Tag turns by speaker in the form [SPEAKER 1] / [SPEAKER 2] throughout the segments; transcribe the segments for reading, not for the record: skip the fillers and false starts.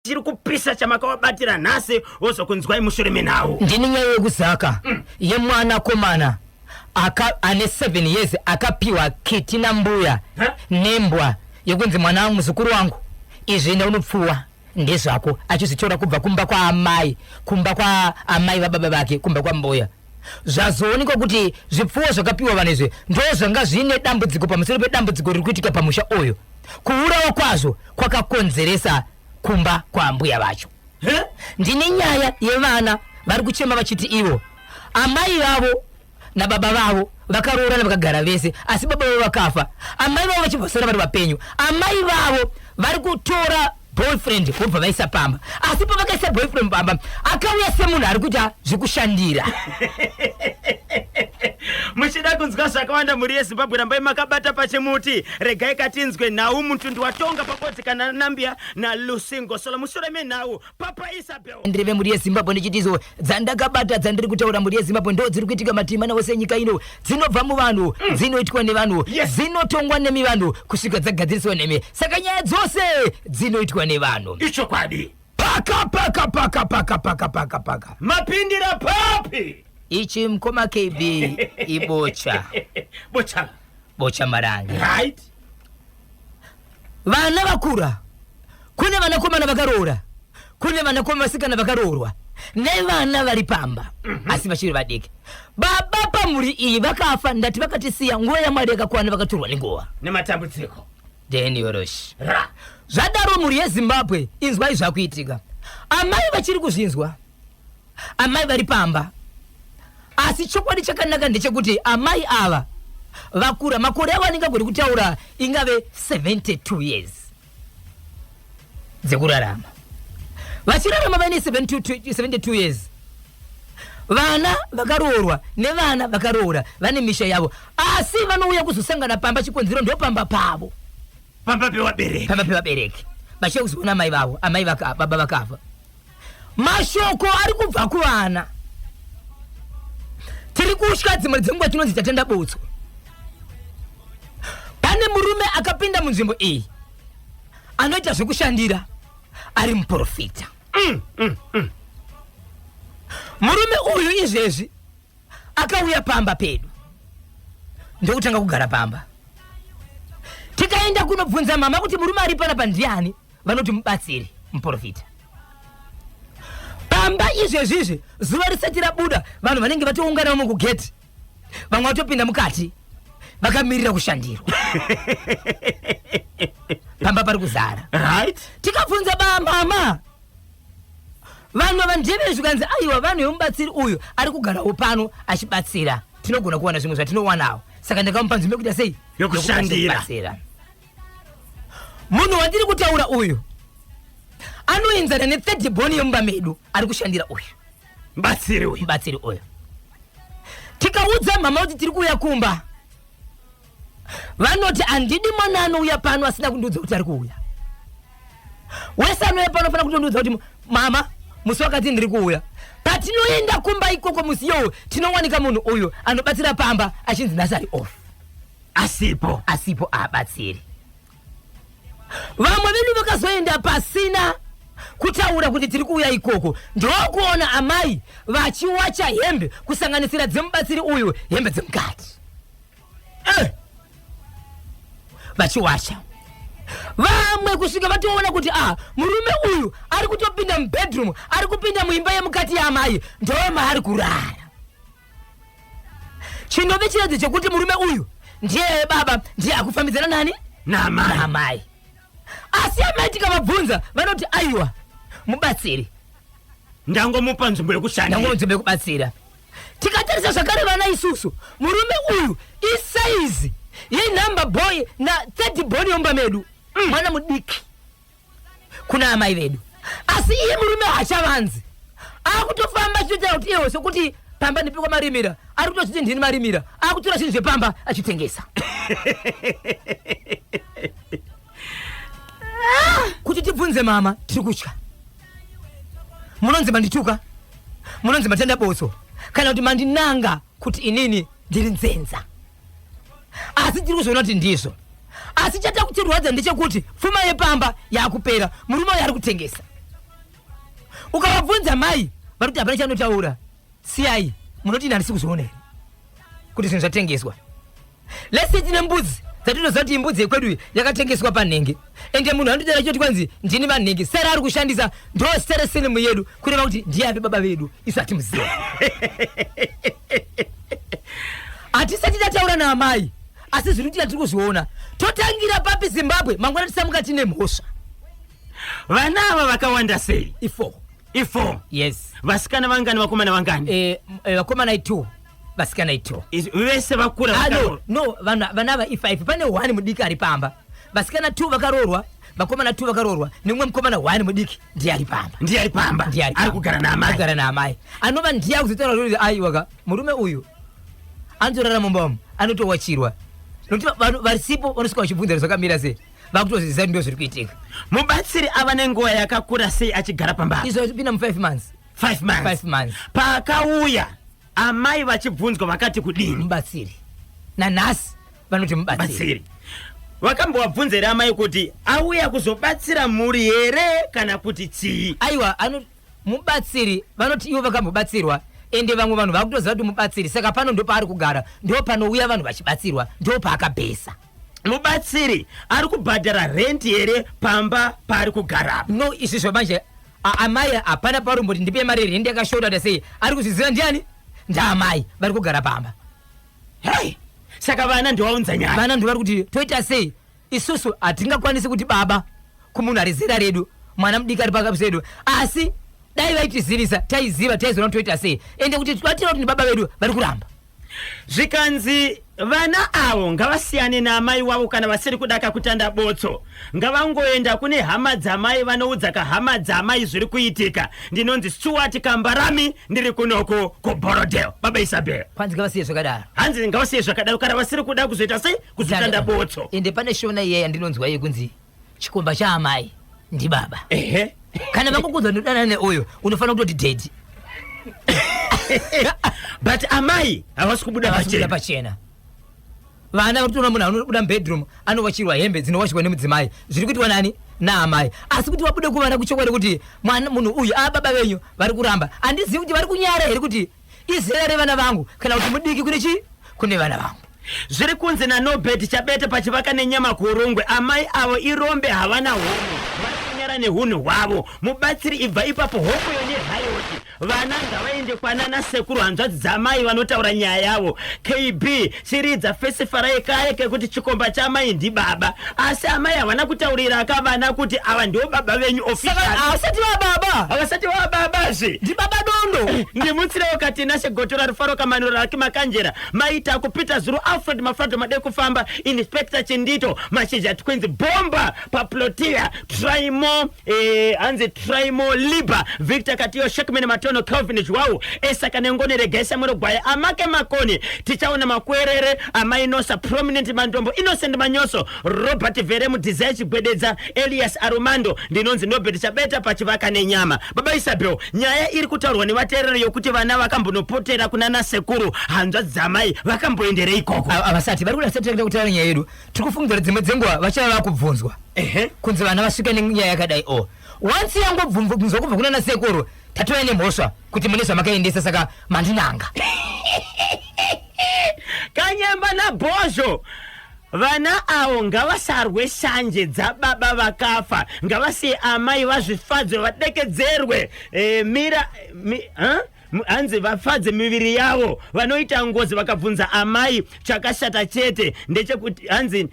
[SPEAKER 1] Chiri kupisa chamakawabatira nhasi wozokunzwai mushure menhau.
[SPEAKER 2] Ndini nyaya yekuzaka yemwanakomana aka ane 7 years akapiwa kiti nambuya nembwa yekunzi mwana wangu muzukuru wangu izvi enda unopfuwa ndezvako achizvitora kubva kumba kwaamai kumba kwaamai vababa vake kumba kwambuya zvazoonekwa kuti zvipfuwo zvakapiwa vanhu izvi ndo zvanga zviine dambudziko pamusoro pedambudziko riri kuitika pamusha uyu kuurawa kwazvo kwakakonzeresa kumba kwaambuya vacho. Ndine nyaya yevana vari kuchema vachiti ivo amai vavo nababa vavo vakaroorana vakagara vese asi baba vavo vakafa amai vavo vachibva vasara vari vapenyu. Amai vavo vari kutora boyfriend vobva vaisa pamba asi pavakaisa boyfriend pamba akauya semunhu ari kuita zvekushandira.
[SPEAKER 1] Muchida kunzwa zvakawanda mhuri yeZimbabwe rambai makabata pachimuti. Regai katinzwe nhau mutundu watonga pabodzi kana Nambia naLucy Ngosolo mushure menhau Papa Isabel.
[SPEAKER 2] Ndiri vemhuri yeZimbabwe ndichiti idzo dzandakabata dzandiri kutaura mhuri yeZimbabwe ndo dziri kuitika mativi mana ose enyika ino dzinobva muvanhu dzinoitwa nevanhu dzinotongwa nemi vanhu kusvika dzagadziriswa nemi saka nyaya dzose dzinoitwa nevanhu.
[SPEAKER 1] Ichokwadi.
[SPEAKER 2] Paka paka paka paka paka paka paka.
[SPEAKER 1] Mapindira papi?
[SPEAKER 2] Ichi mkoma KB ibocha.
[SPEAKER 1] Bocha.
[SPEAKER 2] Bocha marange.
[SPEAKER 1] Right.
[SPEAKER 2] Vana vakura. Kune vanakomana vakaroora. Kune vanakomana vasikana vakaroorwa. Nevana vari pamba. Asi vachiri vadiki. Baba pamhuri iyi vakafa ndati vakatisiya nguva yaMwari yakakwana vakatorwa nenguva.
[SPEAKER 1] Nematambudziko.
[SPEAKER 2] Deniorosh.
[SPEAKER 1] Ra.
[SPEAKER 2] Zvadaro mhuri yeZimbabwe inzwai zvakuitika. Amai vachiri kuzvinzwa. Amai vari pamba. Asi chokwadi chakanaka ndechekuti amai ava vakura makore avo andingagoni kutaura ingave 72 years dzekurarama. Vachirarama vaine 72 years. Vana vakaroorwa nevana vakaroora vane misha yavo asi vanouya kuzosangana pamba chikonzero ndopamba pavo.
[SPEAKER 1] Pamba pevabereki.
[SPEAKER 2] Pamba pevabereki. Vachiuya kuzoona amai vavo, amai vaka, baba vakafa. Mashoko ari kubva kuvana. Tiri kutya dzimwe dzenguva tinonzi tatenda botso. Pane murume akapinda munzvimbo iyi anoita zvekushandira ari muprofita. Murume uyu izvezvi akauya pamba pedu ndokutanga kugara pamba. Tikaenda kunobvunza mama kuti murume ari panapa ndiani, vanoti mubatsiri muprofita. Pamba izvezvizvi zuva risati rabuda vanhu vanenge vatoungana vamwe kugeti, vamwe vatopinda mukati vakamirira kushandirwa. Pamba pari kuzara.
[SPEAKER 1] Right.
[SPEAKER 2] Tikabvunza mama vanhu ava ndeve zvikanzi aiwa vanhu vemubatsiri uyu ari kugarawo pano achibatsira tinogona kuwana zvimwe zvatinowanawo saka ndakamupa nzvimbo yekuita sei
[SPEAKER 1] Yokushandira.
[SPEAKER 2] Munhu wandiri kutaura uyu anoenzana nethird born yemumba medu ari kushandira uyu
[SPEAKER 1] Mubatsiri uyu.
[SPEAKER 2] Mubatsiri uyu. Tikaudza mama kuti tiri kuuya kumba vanoti handidi mwana anouya pano asina kundiudza kuti ari kuuya. Wese anouya pano anofanira kutondiudza kuti mama musi wakati ndiri kuuya. Patinoenda kumba ikoko musi iyowo tinowanika munhu uyu anobatsira pamba achinzi nhasi ari off.
[SPEAKER 1] Asipo.
[SPEAKER 2] Asipo aabatsiri. Vamwe vedu vakazoenda pasina kutaura kuti tiri kuuya ikoko ndokuona amai vachiwacha hembe kusanganisira dzemubatsiri uyu hembe dzemukati. Vachiwacha. Vamwe kusvika vatoona kuti ah, murume uyu ari kutopinda mubedroom, ari kupinda muimba yemukati yaamai, ndomaari kurara. Chinove chiredzo chekuti murume uyu ndiye baba, ndiye akufambidzana nani?
[SPEAKER 1] Naamai.
[SPEAKER 2] Naamai. Asi amai tikavabvunza vanoti aiwa mubatsiri.
[SPEAKER 1] Ndangomupa nzvimbo yekushandira.
[SPEAKER 2] Ndangomupa nzvimbo yekubatsira. Tikatarisa zvakare vana isusu, murume uyu isaizi yenumber boy na third born yomba medu. Mwana mudiki kuna amai vedu. Asi iye murume haachavanzi. Akutofamba achitotaura kuti iye sekuti pamba ndipo kwamarimira, ari kutozviti ndini marimira, akutora zvinhu zvepamba achitengesa. Kuti tibvunze mama, tiri kutya. Munonzi mandituka, munonzi matenda botso, kana kuti mandinanga kuti inini ndiri nzenza. Asi tiri kuzviona kuti ndizvo. Asi chatakutirwadza ndechekuti pfuma yepamba yakupera, murume uyo ari kutengesa. Ukavabvunza mai vari kuti hapana chanotaura. Siyai, munoti ini handisi kuzviona here kuti zvinhu zvatengeswa? Let's say tine mbudzi dzatinoziva kuti imbudzi yekwedu iyi yakatengeswa panhenge, ende munhu anotodara achitoti kwanzi ndini vanhenge, sara ari kushandisa ndo zita resenimu yedu, kureva kuti ndiye api baba vedu, isu hatimuziva. Hatisati tataura naamai, asi zviri kuitika tiri kuzviona. Totangira papi Zimbabwe? Mangwana tisamuka tine mhosva.
[SPEAKER 1] Vana ava vakawanda sei?
[SPEAKER 2] I4.
[SPEAKER 1] I4?
[SPEAKER 2] Yes.
[SPEAKER 1] Vasikana vangani, vakomana vangani?
[SPEAKER 2] Vakomana i2, vasikana i2.
[SPEAKER 1] Vese vakura?
[SPEAKER 2] Ah, no, no, vana ava i5, pane 1 mudiki ari pamba. Vasikana 2 vakaroorwa, vakomana 2 vakaroorwa, nemumwe mukomana 1 mudiki ndiye ari pamba.
[SPEAKER 1] Ndiye ari pamba?
[SPEAKER 2] Ndiye ari
[SPEAKER 1] ari kugara naamai.
[SPEAKER 2] Kugara naamai, anova ndiye akuzotaura kuti aiwaka, murume uyu anotorara mumba umu, anotowachirwa, nokuti vanhu varisipo vanosvika vachibvunza kuti zvakamira sei, vakutozviziva ndo zviri kuitika.
[SPEAKER 1] Mubatsiri ava nenguva yakakura sei achigara pamba apa?
[SPEAKER 2] Izvo zvipinda mu5 months.
[SPEAKER 1] 5 months?
[SPEAKER 2] 5 months.
[SPEAKER 1] Paakauya amai vachibvunzwa vakati kudini?
[SPEAKER 2] Mubatsiri. Nanhasi vanoti mubatsiri.
[SPEAKER 1] Batsiri. Vakambovabvunza here amai kuti auya kuzobatsira mhuri here kana kuti chii?
[SPEAKER 2] Aiwa, ano mubatsiri vanoti ivo vakambobatsirwa, ende vamwe vanhu vakutoziva kuti mubatsiri, saka pano ndo paari kugara, ndo panouya vanhu vachibatsirwa, ndo paakabhesa.
[SPEAKER 1] Mubatsiri ari kubhadhara rent here pamba paari kugara?
[SPEAKER 2] No, izvizvo manje amai hapana parumboti ndipe mari yerendi yakashota kuti sei, ari kuzviziva ndiani? Ndaamai vari kugara pamba.
[SPEAKER 1] Hei, saka vana ndiwaunza nyaya.
[SPEAKER 2] Vana ndo vari kuti toita sei isusu? Hatingakwanisi kuti baba kumunhu ari zera redu, mwana mudiki ari pakati pedu, asi dai vaitizivisa taiziva, taizoona kuti toita sei. Ende kuti tibatira kuti ndibaba vedu, vari kuramba.
[SPEAKER 1] Zvikanzi vana avo ngavasiyane naamai wavo, kana vasiri kudaka kutanda botso ngavangoenda kune hama dzamai, vanoudza kahama dzamai zviri kuitika. Ndinonzi Stuart Kambarami, ndiri kunoko kuBorrowdale. Baba Isabel.
[SPEAKER 2] Kwanzi ngavasiye zvakadaro.
[SPEAKER 1] Hanzi ngavasiye zvakadaro kana vasiri kuda kuzoita sei, kuzotanda botso.
[SPEAKER 2] Ende pane shona iye yandinonzwa yekunzi chikomba chaamai ndibaba. Kana vangokunzwa ndinodanana neuyu, unofanira kutoti daddy.
[SPEAKER 1] But amai havasi kubuda
[SPEAKER 2] Havasi kubuda
[SPEAKER 1] pachena.
[SPEAKER 2] Pachena. Vana vari kutoona munhu anobuda mubedroom anowachirwa hembe dzinowachirwa nemudzimai, zviri kuitwa nani? Naamai. Asi kuti vabude kuvana kuchokwadi kuti mwana munhu uyu ababa venyu, vari kuramba. Handizivi kuti vari kunyara here kuti izera revana vangu, kana kuti mudiki kune chii, kune vana vangu.
[SPEAKER 1] Zviri kunzi naNobert Chabete pachivaka nenyama kuUrungwe, amai avo irombe, havana hunhu, vari kunyara nehunhu hwavo. Mubatsiri ibva ipapo, hokoyo nehayoti. Vana ngavaende kwanana sekuru, hanzvadzi dzamai vanotaura nyaya yavo. KB chiridza fesifarai kaye kekuti chikomba chamai ndibaba, asi amai havana kutaurira aka vana kuti ava ndivo baba venyu
[SPEAKER 2] Saka
[SPEAKER 1] officially.
[SPEAKER 2] havasati vababa.
[SPEAKER 1] Havasati vava babazve.
[SPEAKER 2] Ndibaba dondo.
[SPEAKER 1] Ndimutsirewo Katinashe Gotora, Rufaro Kamanuro, Raki Makanjera, Maita Kupita Zuru, Alfred Mafrado Madekufamba, Inspector Chindito Mashizha, Twins Bomba Paplotia, Trimo, hanzi Trimo Liba, Victor Katiyo, Shekman Matono, Calvin Zhwau, Esaka Nengoni, Regai Samuel Gwaya, Amake Makoni, Tichaona Makwerere, Amai Nosa, Prominent Mandombo, Innocent Manyoso, Robert Veremu, Desire Chigwededza, Elias Arumando. Ndinonzi Nobert Chabeta pachivaka nenyama. Baba Isabel, nyaya iri kutaurwa nevateereri yokuti vana vakambonopotera kuna nasekuru, hanzvadzi dzamai, vakamboenderei ikoko?
[SPEAKER 2] Havasati vari kuda sati kutaura nyaya yedu. Tiri kufungidzira dzimwe dzenguva vachava vakubvunzwa kunzi vana vasvika nenyaya yakadai o once yangobvunzwa kubva kuna nasekuru, tatova nemhosva kuti mune zvamakaendesa, saka mandinanga.
[SPEAKER 1] Kanyemba nabhozho, vana avo ngavasarwe shanje dzababa vakafa, ngavasiye amai vazvifadze, vadekedzerwe. Mira mi, huh? Hanzi vafadze miviri yavo, vanoita ngozi vakabvunza amai. Chakashata chete ndechekuti hanzi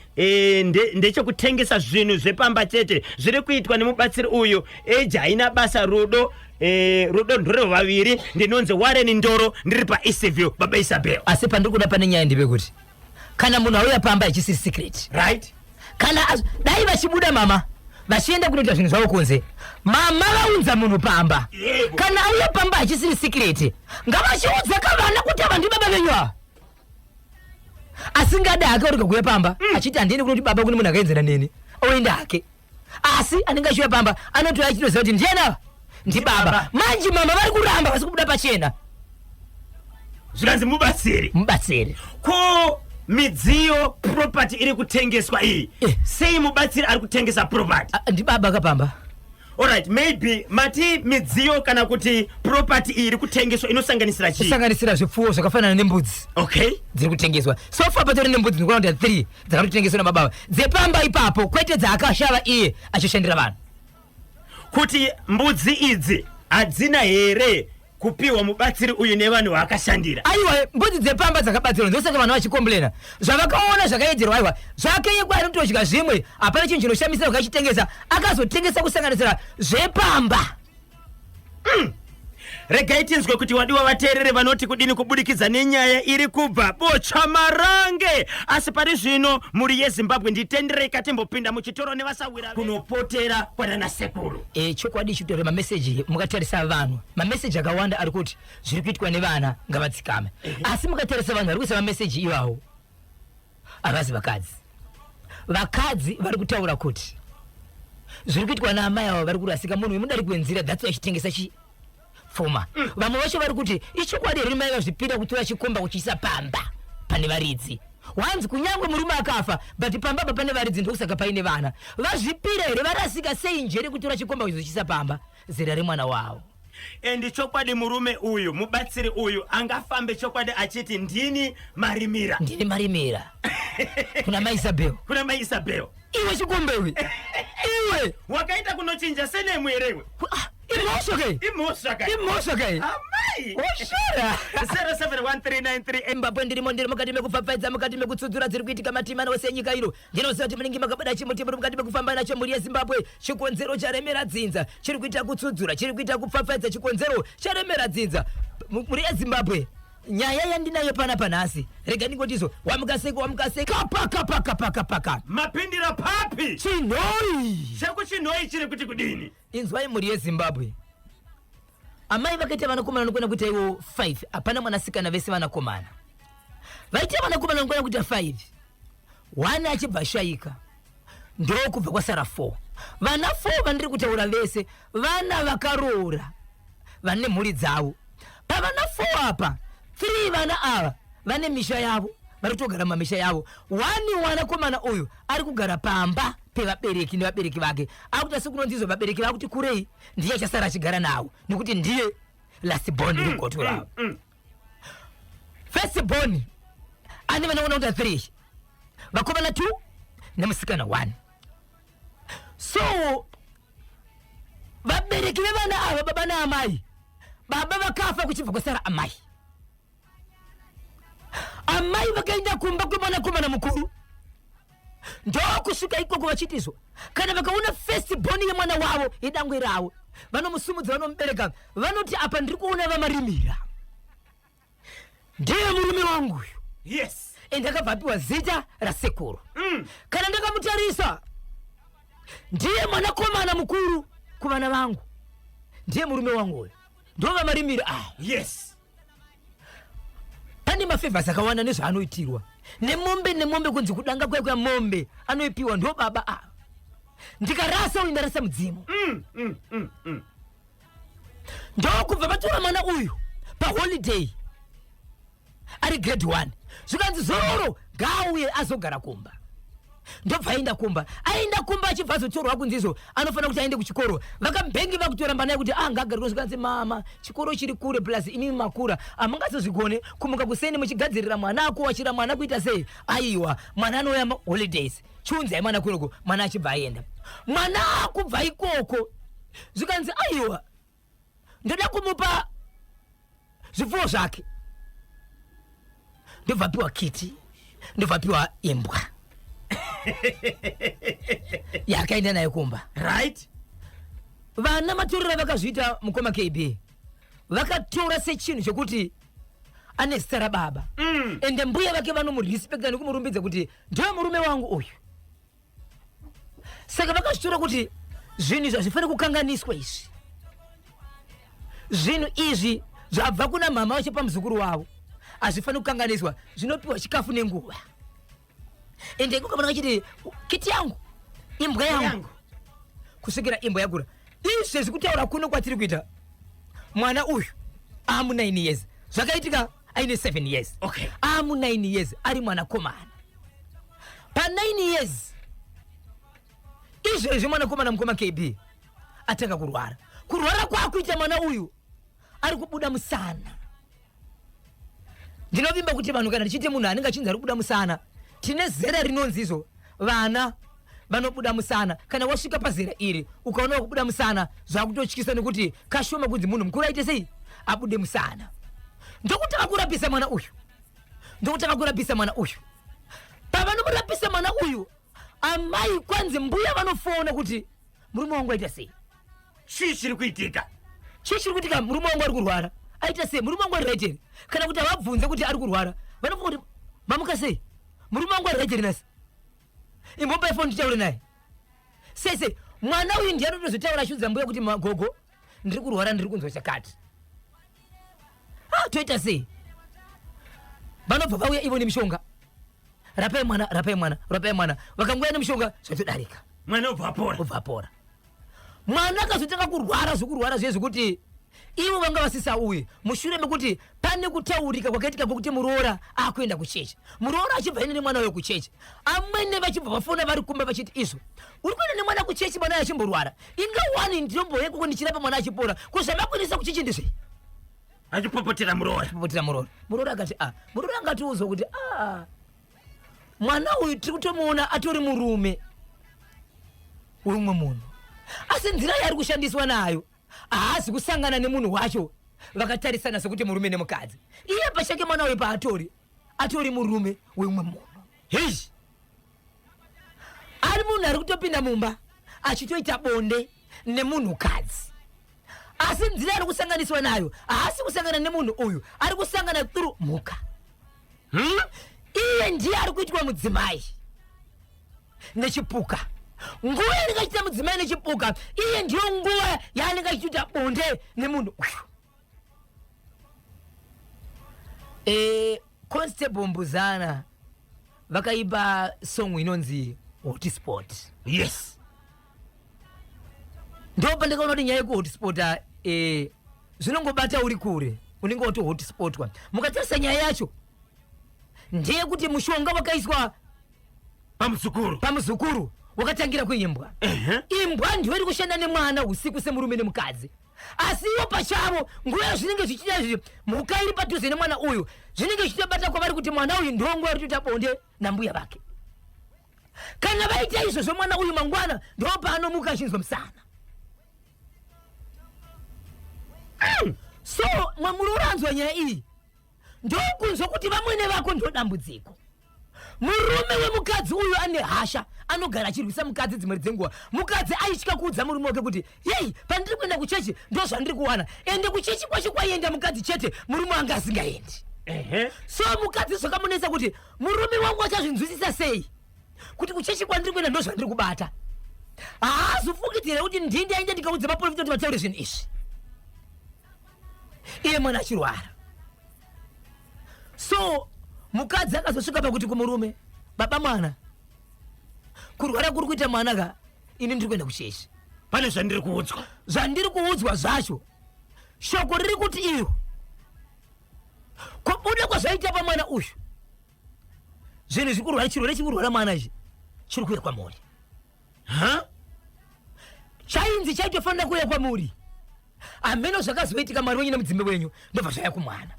[SPEAKER 1] ndechekutengesa zvinhu zvepamba chete zviri kuitwa nemubatsiri uyu. Eji haina basa, rudo rudo ndorevaviri. Ndinonzi Warren Ndoro, ndiri paEastview. Baba Isabel.
[SPEAKER 2] Asi pandiri kuda pane nyaya ndepekuti kana munhu auya pamba ichisiri secret, kana dai vachibuda mama vachienda kunoita zvinhu zvavo kunze, mama vaunza munhu pamba. Kana auya pamba achisiri secret, ngavachiudza kavana kuti ava ndibaba venyu ava. Asingada hake orega kuuya pamba, achiti handiendi kunoti baba kune munhu akaenzana neni, oenda hake. Asi anenge achiuya pamba anotouya achitoziva kuti ndiani ava, ndibaba. Manje mama vari kuramba, vasi kubuda pachena.
[SPEAKER 1] Zvikanzi mubatsiri.
[SPEAKER 2] Mubatsiri.
[SPEAKER 1] Ko midziyo, property iri kutengeswa iyi? Sei mubatsiri ari kutengesa property?
[SPEAKER 2] Ah, ndibaba kapamba.
[SPEAKER 1] Alright, maybe mati midziyo kana kuti property iyi iri kutengeswa inosanganisira chii?
[SPEAKER 2] Kusanganisira zvipfuwo zvakafanana nembudzi.
[SPEAKER 1] Okay.
[SPEAKER 2] Dziri kutengeswa. So far patori nembudzi ndikuona kuti 3 dzakatotengeswa nababa dzepamba ipapo kwete dzaakashava iye achishandira vanhu.
[SPEAKER 1] Kuti mbudzi idzi hadzina here kupiwa mubatsiri uyu nevanhu vaakashandira?
[SPEAKER 2] Aiwa, mbudzi dzepamba dzakabatsirwa, ndosaka vanhu vachikomplena zvavakaona zvakaedzerwa. Aiwa, zvake iye kwaari kutodya zvimwe, hapana chinhu chinoshamisira vakachitengesa. Akazotengesa kusanganisira zvepamba.
[SPEAKER 1] Regai tinzwe kuti wadiwa vateerere vanoti kudini kubudikidza nenyaya iri kubva Botsva Marange. Asi pari zvino mhuri yeZimbabwe nditenderei katimbopinda muchitoro nevasahwira kunopotera kwanana sekuru.
[SPEAKER 2] E, chokwadi chitori mameseji mukatarisa vanhu mameseji akawanda ari kuti zviri kuitwa nevana ngavadzikame, asi mukatarisa vanhu vari kuisa mameseji ivawo havazi vakadzi. Vakadzi vari kutaura kuti zviri kuitwa naamai ava vari kurasika, munhu wemudariki wenzira, that's why achitengesa chi pfuma. Vamwe vacho vari kuti ichokwadi here mai vazvipira kutora chikomba kuchiisa pamba pane varidzi? Wanzi kunyangwe murume akafa but pamba apa pane varidzi, ndokusaka paine vana. Vazvipira here? Varasika sei njere kutora chikomba kuchizochiisa pamba zera remwana wavo?
[SPEAKER 1] And chokwadi murume uyu, mubatsiri uyu angafambe chokwadi achiti ndini marimira.
[SPEAKER 2] Ndini marimira kuna mai Isabel.
[SPEAKER 1] Kuna mai Isabel.
[SPEAKER 2] Iwe chikomba iwe. Iwe.
[SPEAKER 1] Wakaita kunochinja senemu here iwe?
[SPEAKER 2] Ah, imhosva kai.
[SPEAKER 1] Imhosva kai.
[SPEAKER 2] Imhosva kai.
[SPEAKER 1] Amai.
[SPEAKER 2] Oshora.
[SPEAKER 1] 071393
[SPEAKER 2] Zimbabwe ndirimo, ndiri mukati mekupfapfaidza, mukati mekutsudzura dziri kuitika matimana ose enyika ino. Ndinoziva kuti munenge makabata chimuti muri mukati mekufamba nacho mhuri yeZimbabwe. Chikonzero charemera dzinza chiri kuita kutsudzura, chiri kuita kupfapfaidza, chikonzero charemera dzinza mhuri yeZimbabwe. Nyaya yandinayo panapa nhasi, rega ndingoti izvo, wamuka sei, wamuka sei, kapa kapa kapa kapa kapa.
[SPEAKER 1] Mapindira papi?
[SPEAKER 2] Chinhoi.
[SPEAKER 1] ChekuChinhoi chiri kuti kudini?
[SPEAKER 2] Inzwai mhuri yeZimbabwe. Amai vakaita vanakomana vanokwana kuita ivo 5, hapana mwanasikana, vese vanakomana. Vaita vanakomana vanokwana kuita 5. One achibva ashaika, ndokubva kwasara 4. Vana 4 vandiri kutaura vese vana vakaroora vane mhuri dzavo. Pavana 4 apa, 3 vana ava vane misha yavo, vari kutogara mumamisha yavo. One mwanakomana uyu ari kugara pamba pevabereki nevabereki vake, akuita sekunonzi izvo vabereki vakuti kurei, ndiye achasara achigara navo nekuti ndiye last born rugoto ravo. First born ane vana kuona kuti 3, vakomana 2 nemusikana 1. So vabereki vevana ava, baba naamai, baba vakafa kuchibva kwasara amai. Amai vakaenda kumba kwemwanakomana mukuru, ndokusvika ikoko vachitizvo kana vakaona first born yemwana wavo yedangwe ravo, vanomusumudza, vanomubereka, vanoti apa ndiri kuona vamarimira, ndiye murume wangu uyu. Ende akabva apiwa zita rasekuru. Kana ndakamutarisa, ndiye mwanakomana mukuru kuvana vangu, ndiye murume wangu uyu, ndo vamarimira ava. Pane mafevhasi akawanda nezvaanoitirwa nemombe, nemombe kunzi kudanga kuya kuya mombe anoipiwa ndo baba ava. Ndikarasa uyu ndarasa mudzimu. Ndokubva vatora mwana uyu paholiday ari grade 1, zvikanzi zororo ngaauye azogara kumba. Ndobva aenda kumba, aenda kumba achibva azotorwa kunzi izvo anofanira kuti aende kuchikoro. Vakamubhengi vakutoramba naye kuti ngagariko. Zvikanzi mama, chikoro chiri kure, plus imimi makura hamungazozvigone kumuka kuseni muchigadzirira mwana, akuwachira mwana, kuita sei. Aiwa, mwana anouya holidays, chiunzai mwana kunoko. Mwana achibva aenda, mwana akubva ikoko zvikanzi aiwa, ndoda kumupa zvipfuwo zvake. Ndobva piwa kiti, ndobva piwa imbwa yakaenda nayo kumba. Vana matorero vakazviita mukoma KB, vakatora sechinhu chekuti ane zita rababa. Ende mbuya vake vanomurespecta nekumurumbidza kuti ndiwe murume wangu uyu. Saka vakazvitora kuti zvinhu izvi hazvifaniri kukanganiswa, izvi zvinhu izvi zvabva kuna mama vachipa muzukuru wavo hazvifaniri kukanganiswa, zvinopiwa chikafu nenguva. Ende iko kamwana kachiti kiti yangu, imbwa yangu, kusvikira imbwa yakura. Izvezvi kutaura kuno kwatiri kuita, mwana uyu amu 9 years, zvakaitika aine 7 years. Amu 9 years, ari mwanakomana pa 9 years. Izvezvi mwanakomana mukoma KB Atanga kurwara. Kurwara kwakuita mwana uyu, ari kubuda musana. Ndinovimba kuti vanhu, kana tichiti munhu anenge achinzi ari kubuda musana, tine zera rinonzi izvo vana vanobuda musana. Kana wasvika pazera iri, ukaona wakubuda musana, zvakutotyisa, nekuti kashoma kunzi munhu mukuru aite sei, abude musana. Ndokutanga kurapisa mwana uyu, ndokutanga kurapisa mwana uyu. Pavanomurapisa mwana uyu, amai, kwanzi mbuya vanofona kuti, "Murume wangu aita sei?"
[SPEAKER 1] Chii chiri kuitika?
[SPEAKER 2] Chii chiri kuitika? Murume wangu ari kurwara, aita sei? Murume wangu ari right here? Kana kuti havabvunze kuti ari kurwara, vanofunga kuti, "Mamuka sei? Murume wangu ari right here nhasi? Imbopai foni titaure naye." Sei sei, mwana uyu ndiye anotozotaura achiudza mbuya kuti, "Magogo, ndiri kurwara, ndiri kunzwa chakati." Ah, toita sei? Vanobva vauya ivo nemishonga, "Rapai mwana, rapai mwana, rapai mwana." Vakanguya nemishonga, zvatodarika.
[SPEAKER 1] Mwana obva apora.
[SPEAKER 2] Obva apora. Mwana akazotanga kurwara zvokurwara zviye zvekuti ivo vanga vasisauye, mushure mekuti pane kutaurika kwakaitika kwekuti muroora akuenda kuchechi. Muroora achibva ine nemwana uyo kuchechi. Amwene vachibva vafona vari kumba vachiti, "Izvo uri kuenda nemwana kuchechi, mwana achimborwara? Inga wani ndinomboye koko ndichirapa mwana achipora. Ko zvamakuendesa kuchechi ndizvei?"
[SPEAKER 1] Achipopotera muroora.
[SPEAKER 2] Popotera muroora. Muroora akati, "A." Muroora angatiudzwa kuti, "A, mwana uyu tiri kutomuona atori murume weumwe munhu, asi nzira yaari kushandiswa nayo, haasi kusangana nemunhu wacho vakatarisana sekuti murume nemukadzi. Iye pachake mwana uyu paatori, atori murume weumwe munhu."
[SPEAKER 1] Hei!
[SPEAKER 2] Ari munhu ari kutopinda mumba achitoita bonde nemunhukadzi, asi nzira ari kusanganiswa nayo, haasi kusangana nemunhu uyu, ari kusangana through mhuka. Iye ndiye ari kuitwa mudzimai nechipuka. Nguva yaanenge achiita mudzimai nechipuka, iye ndiyo nguva yaanenge achiita bonde nemunhu uyu. Constable Mbuzana vakaimba song inonzi "Hotspot". Ndo pandakaona kuti nyaya yekuhotspota zvinongobata uri kure, unenge watohotspotwa. Mukatarisa nyaya yacho ndeyekuti mushonga wakaiswa
[SPEAKER 1] pamuzukuru.
[SPEAKER 2] Pamuzukuru wakatangira kuimbwa. Imbwa ndiyo iri kushanda nemwana usiku semurume nemukadzi, asi ivo pachavo nguva yazvinenge zvichiita izvi, mhuka iri padhuze nemwana uyu, zvinenge zvichitobata kwavari kuti mwana uyu ndiwo nguva iri kutoita bonde nambuya vake. Kana vaita izvozvo, mwana uyu mangwana ndo paanomuka achinzwa musana. So mwamuroranzwa nyaya iyi, ndokunzwa kuti vamwene vako ndo dambudziko. Murume wemukadzi uyu ane hasha, anogara achirwisa mukadzi. Dzimwe dzenguva mukadzi aitya kuudza murume wake kuti, "Yei, pandiri kuenda kuchechi ndo zvandiri kuwana." Ende kuchechi kwacho kwaienda mukadzi chete, murume anga asingaendi. So mukadzi zvakamunetsa kuti, "Murume wangu achazvinzwisisa sei kuti kuchechi kwandiri kuenda ndo zvandiri kubata? Haazofungidzire kuti ndini ndaenda ndikaudza maprofita kuti vataure zvinhu izvi, iye mwana achirwara?" So mukadzi akazosvika pakuti kumurume, "Baba mwana, kurwara kuri kuita mwana ka, ini ndiri kuenda kuchechi."
[SPEAKER 1] Pane zvandiri kuudzwa.
[SPEAKER 2] Zvandiri kuudzwa zvacho, shoko riri kuti iro kubuda kwazvaita pamwana uyu, zvinhu zviri kurwara, chirwere chiri kurwara mwana ichi chiri kuuya kwamuri.
[SPEAKER 1] Ha.
[SPEAKER 2] Chainzi chaitofanira kuuya kwamuri, hameno zvakazoitika, mwari wenyu nemudzimbe wenyu, ndobva zvaya kumwana,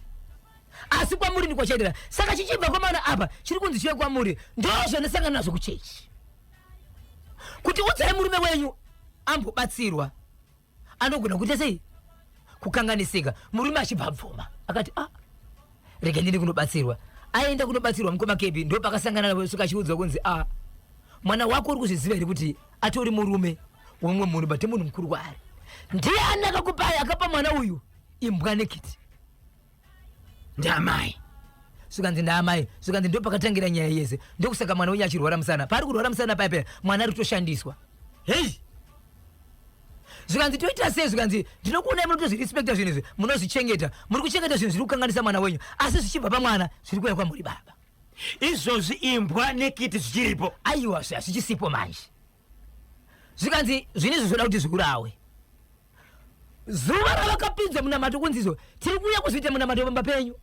[SPEAKER 2] asi kwamuri ndikwachaitira. Saka chichibva kwamwana apa, chiri kunzi chiuya kwamuri. Ndo zvandasangana nazvo kuchechi, kuti udzai murume wenyu ambobatsirwa, anogona kuita sei, kukanganisika." Murume achibva abvuma, akati, "Ah, rega ndinde kunobatsirwa." Aenda kunobatsirwa, mukoma Kebi, ndo pakasangana svika achiudzwa kunzi, "A, mwana wako uri kuzviziva here kuti atori murume wemumwe munhu, but munhu mukuru kwaari? Ndiani akakupai, akapa mwana uyu imbwa nekiti?"
[SPEAKER 1] Ndamai.
[SPEAKER 2] Zvikanzi ndaamai. Zvikanzi ndo pakatangira nyaya yese, ndokusaka mwana wenyu achirwara musana. Paari kurwara musana paya, mwana ari kutoshandiswa.
[SPEAKER 1] Hei!
[SPEAKER 2] Zvikanzi, "Toita sei?" Zvikanzi, "Ndinokuonai munotozvirespekta zvinhu izvi, munozvichengeta. Muri kuchengeta zvinhu zviri kukanganisa mwana wenyu, asi zvichibva pamwana, zviri kuuya kwamuri, baba."
[SPEAKER 1] Izvozvi imbwa nekiti zvichiripo?
[SPEAKER 2] Aiwa, zvichisipo manje. Zvikanzi zvinhu izvi zvoda kuti zviurawe. Zuva ravakapinzwa munamato kunzi izvo tiri kuuya kuzoita munamato pamba penyu,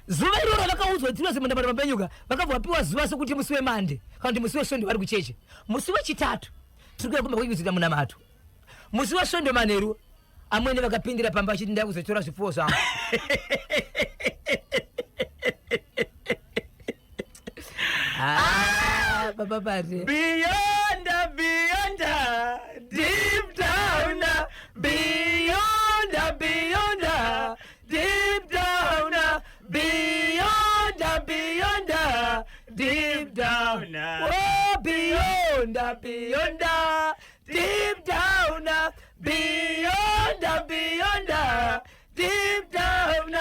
[SPEAKER 2] zuva iro ravakaudzwa tiri kuzoita munamato pamba penyuka, vakabva vapiwa zuva sokuti musi weMande kana kuti musi weSvondo vari kuchechi, musi weChitatu tiri kuuya kumba kwenyu kuzoita munamato. Musi weSvondo manheru amwene vakapindira pamba vachiti ndaya kuzotora zvipfuwo zvangu. Ah, baba Pate.
[SPEAKER 1] Beyond, beyond, deep down, beyond, beyond, deep down, beyond, beyond, deep down.
[SPEAKER 2] Oh, beyond, beyond, deep down, beyond, beyond, deep down,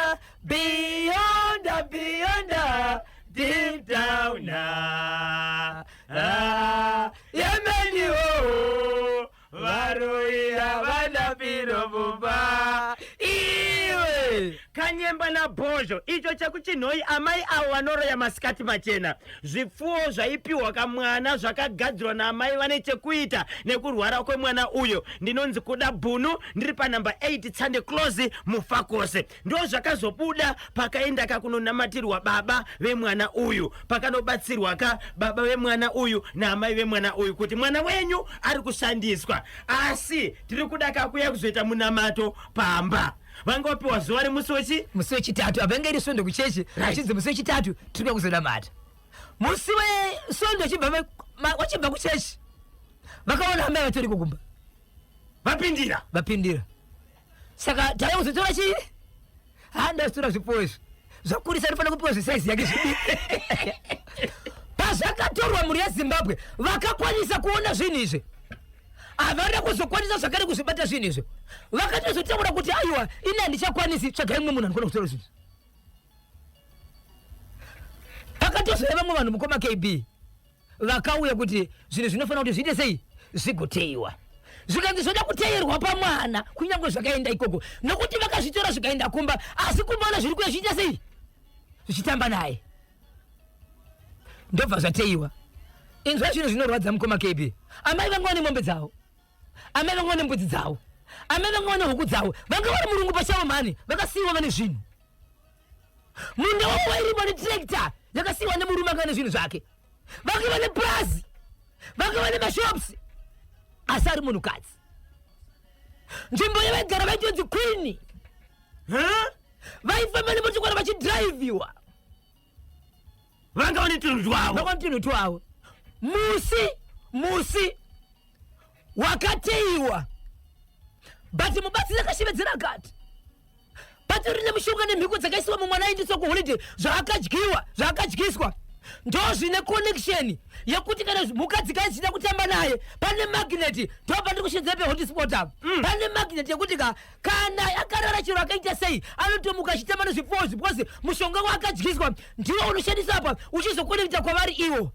[SPEAKER 2] beyond, beyond,
[SPEAKER 1] deep down. Ah, yemeni o varoyi havana piro mumba
[SPEAKER 2] iwe
[SPEAKER 1] Kanyemba naBhozho, icho chekuChinhoyi. Amai avo vanoroya masikati machena. Zvipfuwo zvaipiwa kamwana zvakagadzirwa naamai vane chekuita nekurwara kwemwana uyo. Ndinonzi Kuda Bhunu, ndiri panhamba 8 Tsande Close, Mufakose. Ndo zvakazobuda pakaenda kakunonamatirwa baba vemwana uyu, pakanobatsirwa ka baba vemwana uyu naamai vemwana uyu kuti mwana wenyu ari kushandiswa, asi tiri kuda kakuya kuzoita munamato pamba. Vanga vapiwa zuva remusi wechi
[SPEAKER 2] Musi wechitatu. Apa inge iri Svondo kuchechi. Achinzi musi wechitatu tiri kuya kuzonamata. Musi weSvondo chibva wachibva kuchechi, vakaona amai vatori kukumba.
[SPEAKER 1] Vapindira.
[SPEAKER 2] Vapindira. Saka tauya kuzotora chii? Ha, ndazotora zvipfuwo izvi zvakurisa, ndinofanira kupiwa zvesaizi yake zvidiki. Pazvakatorwa, mhuri yeZimbabwe, vakakwanisa kuona zvinhu izvi, havana kuzokwanisa zvakare kuzvibata zvinhu izvi. Vakatozotaura kuti aiwa, ini handichakwanisi, tsvagai mumwe munhu anokona kutora zvinhu. Pakatozouya vamwe vanhu, mukoma KB, vakauya kuti zvinhu zvinofanira kuti zviite sei, zvigoteiwa. Zvikanzi zvoda kuteerwa pamwana, kunyange zvakaenda ikoko, nokuti vakazvitora zvikaenda kumba, asi kumba ona zviri kuya zvichiita sei, zvichitamba naye. Ndobva zvateiwa. Inzwa, zvinhu zvinorwadza, mukoma KB. Amai vanga vane mombe dzavo, amai vanga vane mbudzi dzavo, amai vanga vane huku dzavo, vanga vari murungu pachavo mhani. Vakasiyiwa vane zvinhu. Munda wavo wairimwa netrekta yakasiyiwa nemurume anga ane zvinhu zvake. Vanga vane purazi, vanga vane mashops, asi ari munhukadzi. Nzvimbo yavaigara vaitonzi queen.
[SPEAKER 1] Huh?
[SPEAKER 2] Vaifamba nemotokari vachidhiraivhiwa.
[SPEAKER 1] Vanga vane tunhu twavo.
[SPEAKER 2] Vanga vane tunhu twavo. Musi wakateiwa, but mubatsiri akashevedzera akati patori nemushonga nemhiko dzakaisiwa mumwana aindiswa kuholiday, zvaakadyiwa, zvaakadyiswa, ndo zvine connection yekuti kana mhuka dzikai dzichida kutamba naye, pane magnet. Ndo pandiri kushevedzera pehotspot apa. Pane magnet yekuti ka kana akarara, chero akaita sei, anotomuka achitamba nezvipfuwo izvi, because mushonga waakadyiswa ndiwo unoshandiswa apa uchizokonekta kwavari iwo.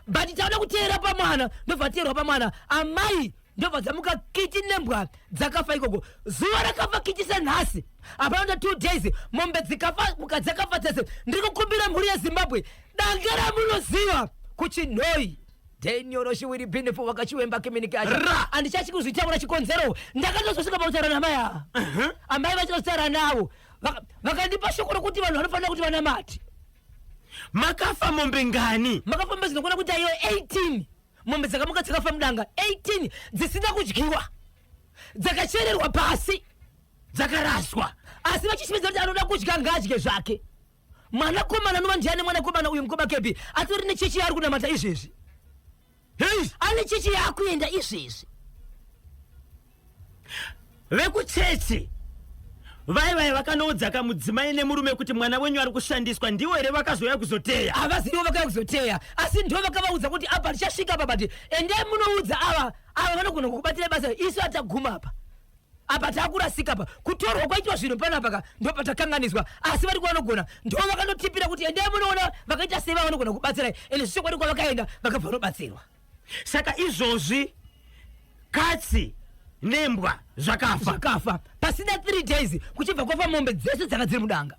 [SPEAKER 2] But taona kuteera pamwana, ndobva teerwa pamwana, amai ndobva dzamuka, kiti nembwa dzakafa ikoko. Zuva rakafa kiti senhasi, hapana 2 days mombe dzikafa, mhuka dzakafa dzese. Ndiri kukumbira mhuri yeZimbabwe, danga ramunoziva kuChinhoi, Daniel Shiwiri Bhinefu wakachiwemba kiminikacha.
[SPEAKER 1] Ra!
[SPEAKER 2] Handichachi kuzvitaura chikonzero. Ndakatozosvika pakutaura namai ava, amai vachitotaura navo. Vakandipa shoko rokuti vanhu vanofanira kuti vanamate.
[SPEAKER 1] Makafa mombe ngani?
[SPEAKER 2] Makafamba dzinokwana kuita iyo 18 mombe dzakamuka dzakafa mudanga, 18 dzisina kudyiwa, dzakachererwa pasi.
[SPEAKER 1] Dzakaraswa.
[SPEAKER 2] Asi vachishimidza kuti anoda kudya ngaadye zvake. Mwanakomana anova ndiani mwanakomana uyu, mukoma KB, atori nechechi yaari kunamata izvezvi.
[SPEAKER 1] Hei!
[SPEAKER 2] Ane chechi yaakuenda izvezvi.
[SPEAKER 1] Vekuchechi vai vai vakanoudza kamudzimai nemurume kuti mwana wenyu ari kushandiswa, ndiwo here vakazouya kuzoteya?
[SPEAKER 2] Havasivo vakauya kuzoteya, asi ndo vakavaudza kuti apa tichasvika apa, but endai munoudza ava, ava vanogona kukubatira basa, isu hataguma apa, apa taakurasika apa, kutorwa kwaitwa zvinhu panapa ka, ndo patakanganiswa, asi vari kuvanogona. Ndo vakanotipira kuti endai munoona vakaita sei, vanogona kubatsirai. Ende zvichokwadi, kwavakaenda vakabva vanobatsirwa.
[SPEAKER 1] Saka izvozvi katsi nembwa zvakafa.
[SPEAKER 2] Zvakafa pasina 3 days, kuchibva kwafa mombe dzese dzanga dziri mudanga.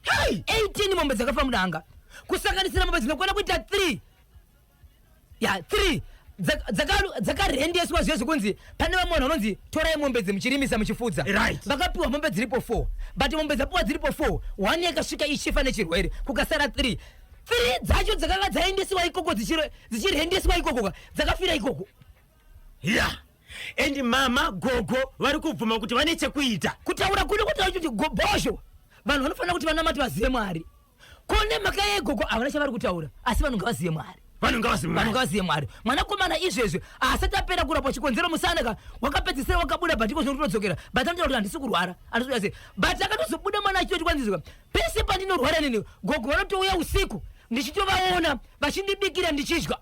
[SPEAKER 1] Hei!
[SPEAKER 2] 18 mombe dzakafa mudanga, kusanganisira mombe dzinokwana kuita 3 ya 3 dzakarendeswa zvezvi kunzi pane vamwe vanhu vanonzi torai mombe idzi muchirimisa, muchifudza. Vakapiwa mombe dziripo 4, but mombe dzapiwa dziripo 4, one yakasvika ichifa nechirwere, kukasara 3. 3 dzacho dzakanga dzaendesiwa ikoko, dzichirendeswa ikoko ka, dzakafira ikoko.
[SPEAKER 1] Ya. And mama gogo vari kubvuma kuti vane chekuita.
[SPEAKER 2] Kutaura kuno kutaura kuti bhozho vanhu vanofanira kuti vanamati vazive Mwari. Ko nemhaka yegogo havana chavari kutaura, asi vanhu ngavazive Mwari.
[SPEAKER 1] Vanhu ngavazive
[SPEAKER 2] Vanhu
[SPEAKER 1] Mwari.
[SPEAKER 2] ngavazive Mwari. Mwanakomana izvezvi asati apera kurapwa chikonzero musana ka wakapedzisira wakabuda, but iko zvino kutodzokera, but anotaura kuti handisi kurwara, handisi kuda sei, but akatozobuda mwana achitoti kwanzizwa pese pandinorwara nini gogo vanotouya usiku ndichitovaona vachindibikira ndichidya.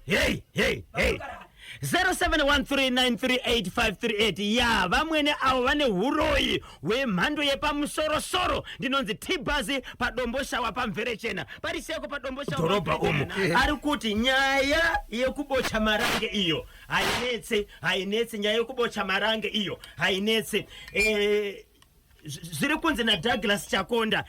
[SPEAKER 1] Hey, hey, hey. 0713938538. Ya, vamwene avo vane huroyi hwemhando yepamusorosoro. Ndinonzi Tibhazi paDomboshawa paMverechena, pariseko paDomboshawa dhorobha umu. Ari kuti nyaya yekubocha marange iyo hainetse, hainetse. Nyaya yekubocha marange iyo hainetse. Zviri kunzi naDouglas Chakonda,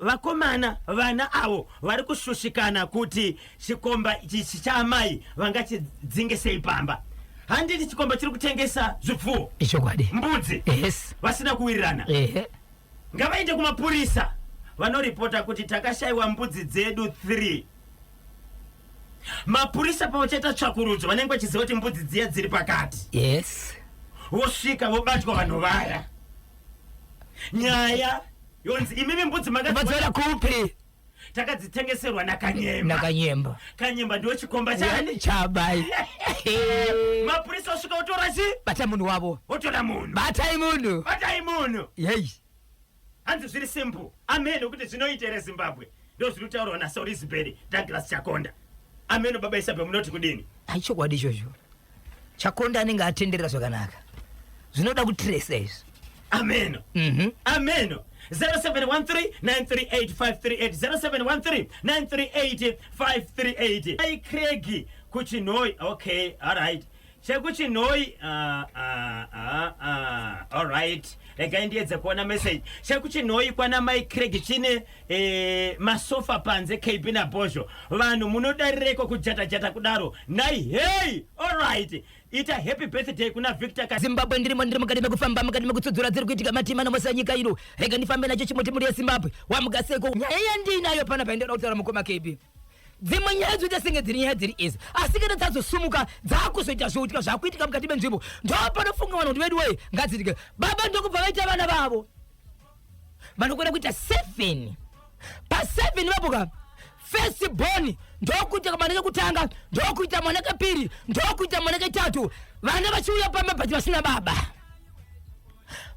[SPEAKER 1] vakomana vana avo vari kushushikana kuti chikomba ichi chaamai vangachidzinge sei pamba. Handiti chikomba chiri kutengesa zvipfuwo?
[SPEAKER 2] Ichokwadi.
[SPEAKER 1] Mbudzi.
[SPEAKER 2] Yes.
[SPEAKER 1] Vasina kuwirirana. Ngavaende kumapurisa vanoripota kuti takashayiwa mbudzi dzedu 3. Mapurisa pavachaita tsvakurudzo vanenge vachiziva kuti mbudzi dziya dziri pakati. Vosvika vobatwa vanhu vaya, nyaya yonzi imimi mbudzi
[SPEAKER 2] makadziwana kupi?
[SPEAKER 1] Takadzitengeserwa naKanyemba.
[SPEAKER 2] Nakanyemba.
[SPEAKER 1] Kanyemba ndiwo chikomba chani?
[SPEAKER 2] Chabai.
[SPEAKER 1] Mapurisa osvika otora chi?
[SPEAKER 2] Bata munhu wavo.
[SPEAKER 1] Otora munhu.
[SPEAKER 2] Batai munhu.
[SPEAKER 1] Batai munhu.
[SPEAKER 2] Yei.
[SPEAKER 1] Hanzi zviri simple, ameno kuti zvinoita here Zimbabwe. Ndo zviri kutaurwa naSorisbury Douglas Chakonda. Ameno baba Isabel, munoti kudini?
[SPEAKER 2] Aichokwadi ichocho. Chakonda anenge atenderera zvakanaka. Zvinoda kutresa izvi.
[SPEAKER 1] Ameno. Ameno. 0713938538, 0713938538. Ai Craig kuChinhoi. Okay, alright, chekuChinhoi. Alright, regai ndiedze kuona message. ChekuChinhoi kwana mai Craig chine masofa panze. KB naBhozho, vanhu munodarireko kujata-jata kudaro nai? Hei, alright, ita happy birthday kuna Victor Ka
[SPEAKER 2] Zimbabwe ndirimo, ndiri mukati mekufamba, mukati mekutsudzura dziri kuitika matima nomosa nyika ino. Rega ndifambe nacho chimuti. Muri yeZimbabwe, wamugaseko. Nyaya yandinayo panapa indoda kutaura, mukoma KB, dzimwe nyaya dzoita senge dziri nyaya dziri izi, asi kana dzazosumuka dzakuzoita zvoitika zvakuitika mukati menzvimbo, ndo panofunga vanhu kuti vedu wei ngadziitike. Baba ndokubva vaita vana vavo vanokona kuita 7. Pa7 vapoka, first born ndokuita mwana kekutanga, ndokuita mwana kepiri, ndokuita mwana ketatu. Vana vachiuya pamba but vasina baba.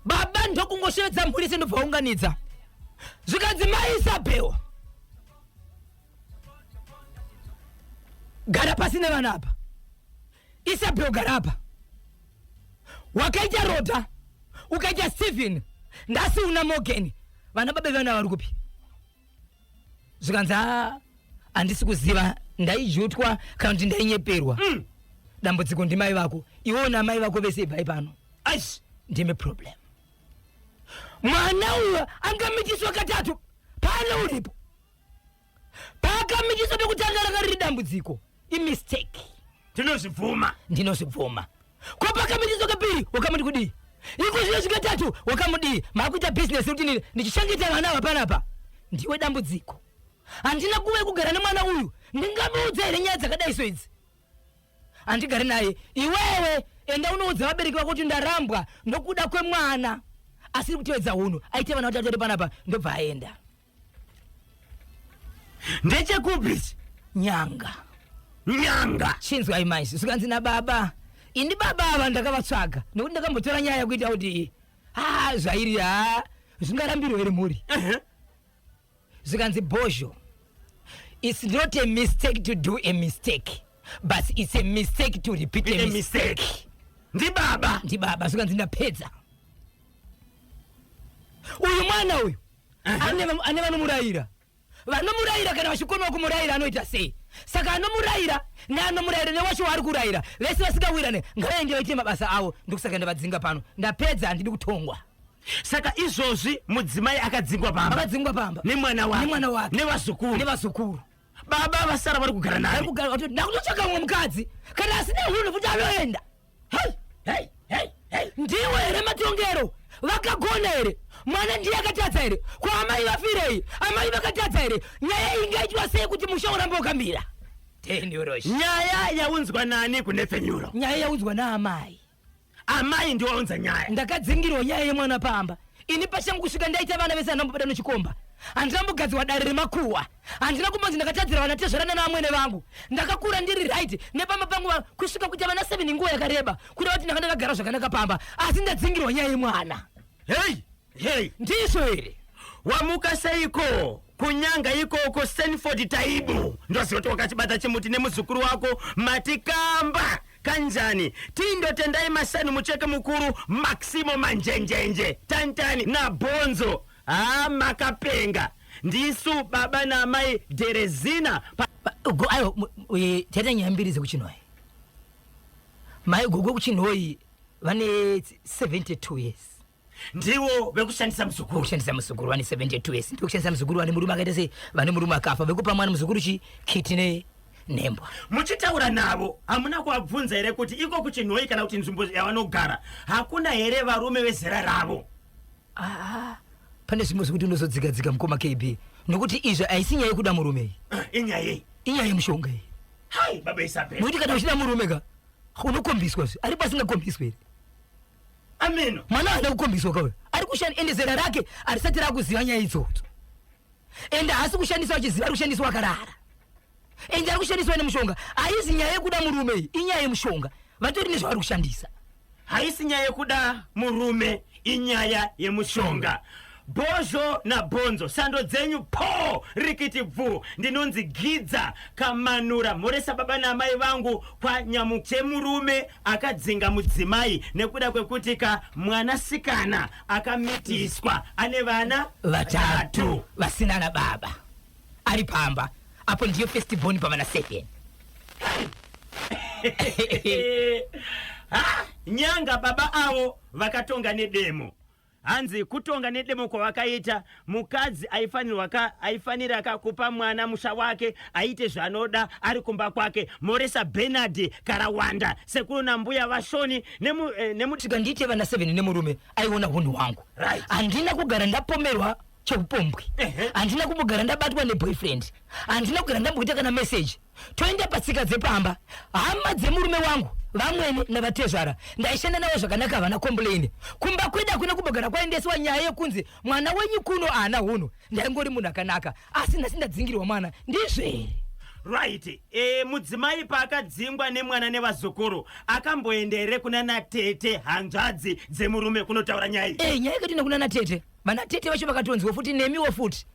[SPEAKER 2] Baba ndokungoshevedza mhuri yese, ndobva vaunganidza, zvikanzi, "Mai Isabel, gara pasi nevana apa. Isabel, gara apa. Wakaita Roda, ukaita Stephen, ndasi una Morgan. Vana baba vana vari kupi?" Zvikanzi, "A, handisi kuziva, ndaijutwa kana kuti ndainyeperwa. Dambudziko ndimai vako. Iwewo namai vako vese ibvai pano."
[SPEAKER 1] Aish.
[SPEAKER 2] Ndime problem. Mwana uyo angamitiswa katatu pano uripo. Paakamitiswa pekutanga ranga riri dambudziko, imistake.
[SPEAKER 1] Tinozvibvuma.
[SPEAKER 2] Ndinozvibvuma. Ko pakamitiswa kepiri wakamuti kudii? Iko zvino zvikatatu wakamudii? Maakuita bhizinesi kuti nini ndichichengeta vana ava panapa. Ndiwe dambudziko. Handina kuve kugara nemwana uyu. Ndingamuudza here nyaya dzakadai so idzi? Handigari naye. Iwewe enda unoudza vabereki vako kuti ndarambwa nokuda kwemwana asiri kutevedza unhu. Aite vana vatatu ari panapa." Ndobva aenda.
[SPEAKER 1] Ndechekupi ichi?
[SPEAKER 2] Nyanga.
[SPEAKER 1] Nyanga.
[SPEAKER 2] Chinzwai maisi. Zvikanzi nababa, ini baba ava ndakavatsvaga nekuti ndakambotora nyaya kuita kuti ha zvairi ha zvingarambirwa here mhuri. Zvikanzi, "Bhozho, it's not a mistake to do a mistake, but it's a mistake to repeat a
[SPEAKER 1] a
[SPEAKER 2] mistake."
[SPEAKER 1] Mistake ndibaba.
[SPEAKER 2] Ndibaba. Zvikanzi, "Ndapedza. Uyu mwana uyu ane vanomurayira. Vanomurayira kana vachikonawo kumurayira anoita sei? Saka anomurayira neanomurayira newacho waari kurayira vese vasingawirane, ngavaende vaite mabasa avo. Ndokusaka ndavadzinga pano. Ndapedza, handidi kutongwa."
[SPEAKER 1] Saka izvozvi mudzimai akadzingwa pamba.
[SPEAKER 2] Akadzingwa pamba.
[SPEAKER 1] Nemwana wake.
[SPEAKER 2] Nemwana wake.
[SPEAKER 1] Nevazukuru.
[SPEAKER 2] Nevazukuru.
[SPEAKER 1] Baba vasara vari kugara
[SPEAKER 2] Vari
[SPEAKER 1] naye.
[SPEAKER 2] kugara vatoti ndakutotsvaka mumwe mukadzi. Kana asina hunhu futi anoenda.
[SPEAKER 1] Hei, hei, hei, hei.
[SPEAKER 2] Ndiwo here matongero? Vakagona here? Mwana ndiye akatadza here? Kwa amai vafirei? Amai vakatadza here? Nyaya iyi ingaitwa sei kuti musha urambe wakamira? Daniel
[SPEAKER 1] Nyaya yaunzwa nani kunepfenyuro?
[SPEAKER 2] Nyaya yaunzwa naamai.
[SPEAKER 1] Amai ndiwo waunza nyaya.
[SPEAKER 2] Ndakadzingirwa nyaya yemwana pamba. Ini pachangu kusvika ndaita vana vese handambobuda nechikomba. Handina kumbogadziwa dare remakuhwa. Handina kumbonzi ndakatadzira vana tezvara nana amwene vangu. Ndakakura ndiri right nepamba pangu kusvika kuita vana 7 nguva yakareba. Kureva kuti ndanga ndakagara zvakanaka pamba asi ndadzingirwa nyaya yemwana.
[SPEAKER 1] Hey, hey.
[SPEAKER 2] Ndizvo here?
[SPEAKER 1] Wamuka seiko kunyanga ikoko Stanford Taibu? Ndoziva kuti wakachibata chimuti nemuzukuru wako Matikamba kanjani. Tindo Tendai Masani mucheke mukuru Maximo Manjenjenje Tantani naBhonzo. Haa makapenga. Ndisu baba naamai Dherezina pa
[SPEAKER 2] Ayo, taita nyaya mbiri dzekuChinhoyi. Mai gogo kuChinhoyi vane 72 years.
[SPEAKER 1] Ndiwo vekushandisa muzukuru.
[SPEAKER 2] Kushandisa muzukuru vane 72 years. Ndiwo kushandisa muzukuru vane murume akaita sei? Vane murume akafa vekupa mwana muzukuru chi kiti ne nembwa.
[SPEAKER 1] Muchitaura navo hamuna kuvabvunza here kuti iko kuChinhoyi kana kuti nzvimbo yavanogara hakuna here varume vezera ravo?
[SPEAKER 2] Ah, pane zvimwe zvekuti unozodzika dzika mukoma KB nokuti izvi haisi nyaya yekuda murume iyi.
[SPEAKER 1] Ah, inyaya yei?
[SPEAKER 2] Inyaya yemushonga iyi.
[SPEAKER 1] Hai baba Isabel.
[SPEAKER 2] Nokuti kana uchida murume ka unokombiswa zve aripo asingakombiswi here?
[SPEAKER 1] Ameno.
[SPEAKER 2] Mwana haana kukombiswa kauyo ari kushanda ende zera rake harisati rakuziva nyaya idzodzo ende haasi kushandiswa achiziva ari kushandiswa akarara ende ari kushandiswa nemushonga. Haizi nyaya yekuda murume iyi, inyaya yemushonga. Vatori nezvavari kushandisa.
[SPEAKER 1] Haisi nyaya yekuda murume, inyaya yemushonga. Bhozho naBhonzo, sando dzenyu po rikiti bvu. Ndinonzi Gidza Kamanura, mhoresa baba naamai vangu kwaNyamuche. Murume akadzinga mudzimai nekuda kwekuti ka mwanasikana akamitiswa ane vana
[SPEAKER 2] vatatu vasina na baba ari pamba apo, ndiyo first born pavana 7.
[SPEAKER 1] Ha, nyanga baba avo vakatonga nedemo. Hanzi kutonga nedemo kwavakaita, mukadzi aifanirwa ka aifanira ka kupa mwana musha wake aite zvaanoda ari kumba kwake. Moresa Bernard Karawanda, sekuru nambuya vaShoni nemu, nemu
[SPEAKER 2] Svika ndiite vana 7 nemurume aiona hunhu hwangu. Handina kugara ndapomerwa cheupombwe. Handina kumbogara ndabatwa neboyfriend. Handina kugara ndamboita kana message. Toenda patsika dzepamba. Hama dzemurume wangu vamwene navatezvara ndaishanda navo zvakanaka, havana complain. Kumba kwedu hakuna kumbogara kwaendeswa nyaya yekunzi mwana wenyu kuno haana hunhu. Ndaingori munhu akanaka, asi nhasi ndadzingirwa mwana. Ndizvo here?
[SPEAKER 1] Right. Mudzimai paakadzingwa nemwana nevazukuru akamboenda here kuna natete hanzvadzi dzemurume kunotaura nyaya iyi?
[SPEAKER 2] Nyaya yakatoenda kuna natete. Vanatete vacho vakatonzwa futi nemiwo futi.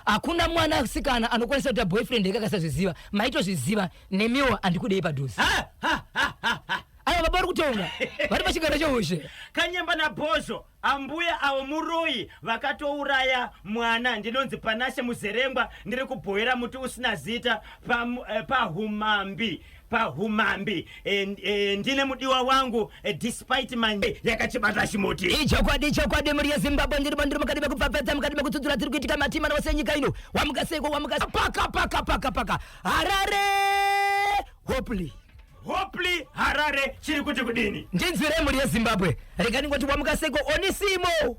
[SPEAKER 2] Hakuna mwana sikana anokwanisa kuita boyfriend yake akasazviziva. Maitozviziva nemiwo handikudei padhuze.
[SPEAKER 1] Ha, ha, ha, ha, ha.
[SPEAKER 2] Aiwa baba vari kutonga. Vari pachigaro cheushe.
[SPEAKER 1] Kanyemba naBhozho, ambuya avo muroyi vakatouraya mwana. Ndinonzi Panashe Muzerengwa, ndiri kubhohera muti usina zita pahumambi pahumambi. Ndine mudiwa wangu despite manje yakachibata chimuti.
[SPEAKER 2] Ichokwadi, chokwadi, mhuri yeZimbabwe, ndiri ndiri mukati mekupfapfadza, mukati mekutsudzura dziri kuitika matima ose enyika ino. Wamuka seiko? Wamuka paka paka paka paka Harare Hopley.
[SPEAKER 1] Hopley Harare chiri kuti kudini?
[SPEAKER 2] Ndinzwirei mhuri yeZimbabwe, rega ndingoti wamuka seiko Onisimo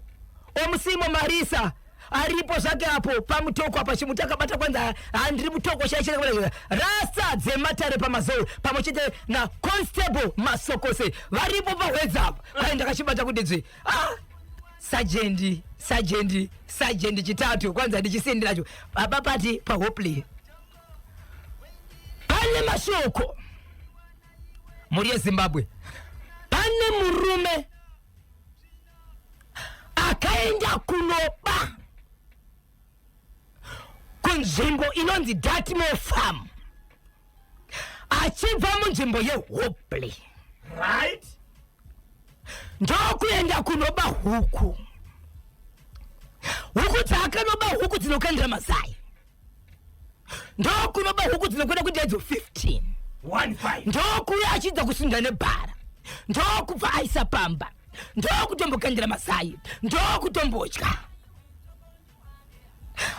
[SPEAKER 2] Omusimo Marisa aripo zvake apo pamutoko apa, chimuti akabata kwanza handiri mutoko chaichira rasta dzematare pamazowe pamwe chete na Constable Masokose varipo pahwedza apa. Kwai ndakachibata kuti dzvi. Ah, sajendi sajendi sajendi chitatu kwanza ndichisenderacho baba pati paHopley pane mashoko mhuri yeZimbabwe. Pane murume akaenda kunoba kunzvimbo inonzi Dartmoor Farm achibva munzvimbo yeHopley. Ndokuenda kunoba huku. Huku dzaakanoba huku dzinokandira mazai. Ndokunoba huku dzinokwenda kuita idzo 15.
[SPEAKER 1] 15.
[SPEAKER 2] Ndokuuya achidza kusunda nebhara, ndokubva aisa pamba, ndokutombokandira mazai, ndokutombotya.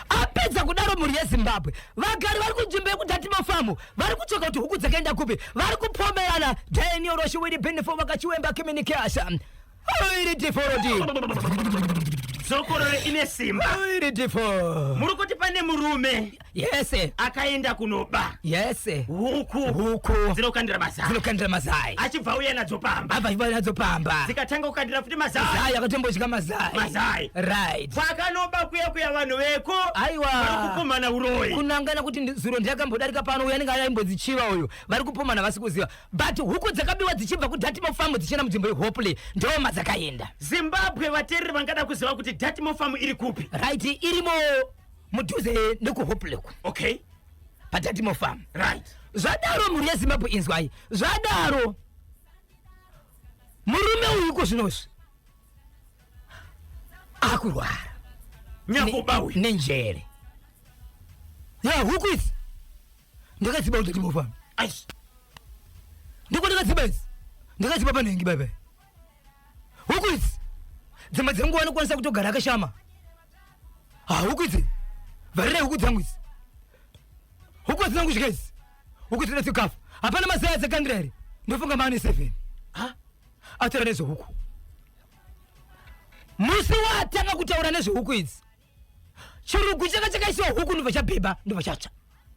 [SPEAKER 2] Apedza kudaro, mhuri yeZimbabwe, vagari vari kunzvimbo yekuDartmoor Farm vari kutsvaka kuti huku dzakaenda kupi. Vari kupomerana Daniel Roshiwiri Benefo vakachiwemba Kiminikasha iri tiforoti.
[SPEAKER 1] Dzokorore ine simba.
[SPEAKER 2] Iri tifo.
[SPEAKER 1] Muri kuti pane murume
[SPEAKER 2] Yese.
[SPEAKER 1] Akaenda kunoba.
[SPEAKER 2] Yese.
[SPEAKER 1] Huku.
[SPEAKER 2] Huku.
[SPEAKER 1] Dzinokandira mazai.
[SPEAKER 2] Dzinokandira mazai.
[SPEAKER 1] Achibva uya nadzo pamba.
[SPEAKER 2] Abva achiuya nadzo pamba.
[SPEAKER 1] Dzikatanga kukandira futi mazai.
[SPEAKER 2] Mazai akatombodya mazai.
[SPEAKER 1] Mazai.
[SPEAKER 2] Right.
[SPEAKER 1] Kwakanoba kuya kuya vanhu veko.
[SPEAKER 2] Aiwa.
[SPEAKER 1] Vari kupumhana uroyi.
[SPEAKER 2] Kunangana kuti zuro ndiakambodarika pano uyu anenge aimbodzichiva uyu. Vari kupumhana vasi kuziva. But huku dzakabiwa dzichibva kuDatimo Farm dzichienda munzvimbo yeHopley ndo madzakaenda.
[SPEAKER 1] Zimbabwe vateereri vangada kuziva kuti Datimo Farm iri kupi.
[SPEAKER 2] Right, irimo mudhuze nekuHopley ku.
[SPEAKER 1] Okay.
[SPEAKER 2] PaDatimo Farm.
[SPEAKER 1] Right.
[SPEAKER 2] Zvadaro mhuri yeZimbabwe inzwai. Zvadaro murume uyu ko zvinozvi akurwara.
[SPEAKER 1] Nyakuba uyu.
[SPEAKER 2] Nenjere. Ya huku idzi. Ndakadziba kuDatimo Farm.
[SPEAKER 1] Aish.
[SPEAKER 2] Ndiko ndakadziba idzi. Ndakadziba panhengi baba. Huku idzi. Dzimwe dzenguva anokwanisa kutogara akashama. Ha huku idzi. Vharirai huku dzangu idzi. Huku hadzina kusvika idzi. Huku dzinoda chikafu. Hapana mazai adzakandira here? Ndofunga maane 7.
[SPEAKER 1] Ha?
[SPEAKER 2] Ataura nezvehuku. Musi waatanga kutaura nezvehuku idzi. Chirugu changa chakaisiwa huku ndobva chabhebha ndobva chatsva.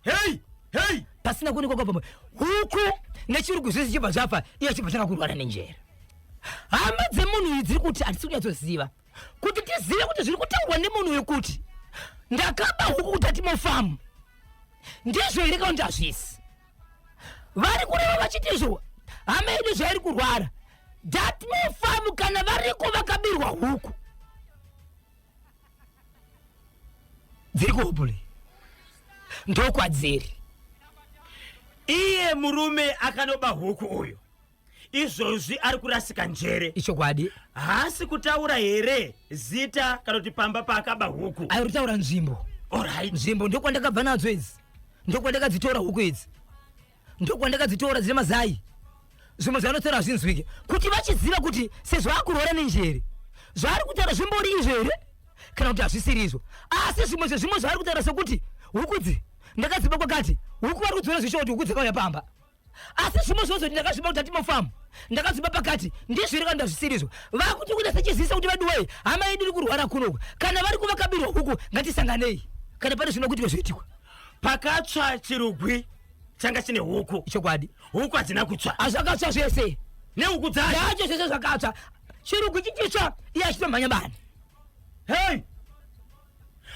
[SPEAKER 1] Hey! Hey!
[SPEAKER 2] Pasina kuonekwa kwabva huku nechirugu zvese chibva zvafa iye chibva changa kurwara nenjere. Hama dzemunhu uyu dziri kuti hatisi kunyatsoziva kuti tizive kuti zviri kutaurwa nemunhu uyu kuti ndakaba huku kuDatimo Farm ndizvo here kana kuti hazvisi. Vari kureva vachiti izvo hama yedu zvairi kurwara Dartmoor Farm kana variko vakabirwa huku dziri kuHopley ndokwadziri.
[SPEAKER 1] Iye murume akanoba huku uyu izvozvi ari kurasika njere.
[SPEAKER 2] Ichokwadi.
[SPEAKER 1] Haasi kutaura here zita kana kuti pamba paakaba huku?
[SPEAKER 2] Ari kutaura nzvimbo.
[SPEAKER 1] Alright.
[SPEAKER 2] Nzvimbo ndokwandakabva nadzo idzi. Ndokwandakadzitora huku idzi. Ndokwandakadzitora dzine mazai. Zvimwe zvaanotaura hazvinzwike. Kuti vachiziva kuti sezvo akurwara nenjere zvaari kutaura zvimbori izvo here kana kuti hazvisiri izvo. Asi zvimwe zvezvimwe zvaari kutaura sekuti huku idzi ndakadziba kwakati, huku vari kudziona zvishuwa kuti huku dzakauya pamba. Asi zvimwe zvozoti ndakazviba kuti Dartmoor Farm ndakadziba pakati ndizvo here kana kuti hazvisiri izvo. Vakuti kuita sechizivisa kuti vaduwei hama yedu iri kurwara kunoku kana vari kuvakabirwa huku ngatisanganei kana pane zvinoda kuitika zvoitikwa.
[SPEAKER 1] Pakatsva chirugwi changa chine huku.
[SPEAKER 2] Chokwadi.
[SPEAKER 1] Huku hadzina kutsva.
[SPEAKER 2] Hazvakatsva zvese.
[SPEAKER 1] Nehuku dzacho.
[SPEAKER 2] Dzacho zvese zvakatsva. Chirugwi chichitsva iye achitomhanya bani.
[SPEAKER 1] Hey!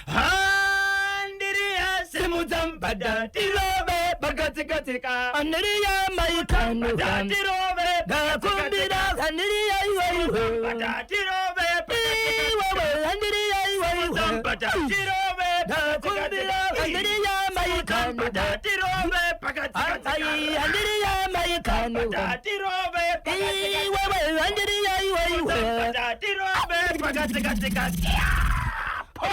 [SPEAKER 1] Handiriya simudza mbada tirove pakatsika-tsika.
[SPEAKER 2] Handiriya maikanu.
[SPEAKER 1] Mbada tirove
[SPEAKER 2] Ndakumbira handiriya iwe iwe.
[SPEAKER 1] Mbada tirove
[SPEAKER 2] Iwewe handiriya iwe iwe.
[SPEAKER 1] Mbada tirove
[SPEAKER 2] Ndakumbira handiriya maikanu.
[SPEAKER 1] Mbada tirove pakatsika-tsika.
[SPEAKER 2] Ai handiriya maikanu.
[SPEAKER 1] Mbada tirove pakatsika-tsika.
[SPEAKER 2] Iwewe handiriya iwe iwe.
[SPEAKER 1] Mbada tirove pakatsika-tsika. Po,